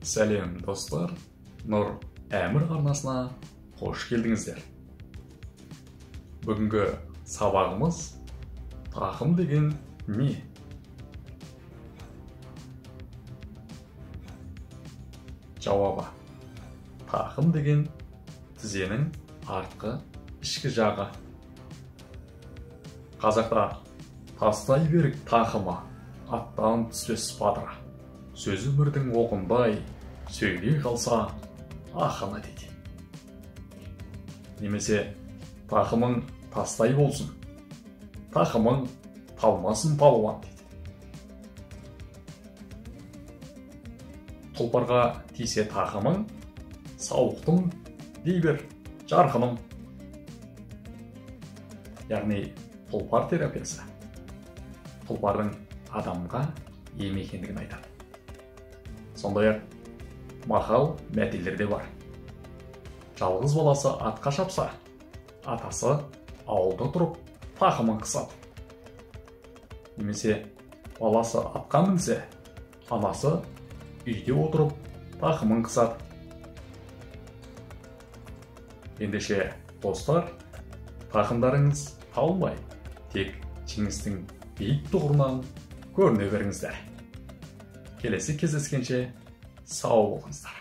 Сәлем, достар! Нұр Әмір арнасына қош келдіңіздер. Бүгінгі сабағымыз тақым деген не? Жауабы: тақым деген тізенің артқы ішкі жағы. Қазақта тастай берік тақымы, аттан түспес батыры. Сөз өмірдің оғындай, сөйлей қалса ақыны дейді. Немесе тақымың тастай болсын, тақымың талмасын палуан дейді. Тұлпарға тисе тақымың, сауықтым дей бер, жарқыным. Яғни тұлпар терапиясы тұлпардың адамға ем екендігін айтады. Сондай-ақ мақал мәтелдер де бар. Жалғыз баласы атқа шапса, атасы ауылда тұрып тақымын қысады. Немесе баласы атқа мінсе, анасы үйде отырып тақымын қысады. Ендеше, достар, тақымдарыңыз талмай, тек жеңістің биік тұғырынан көріне беріңіздер. Келесі кездескенше сау болыңыздар.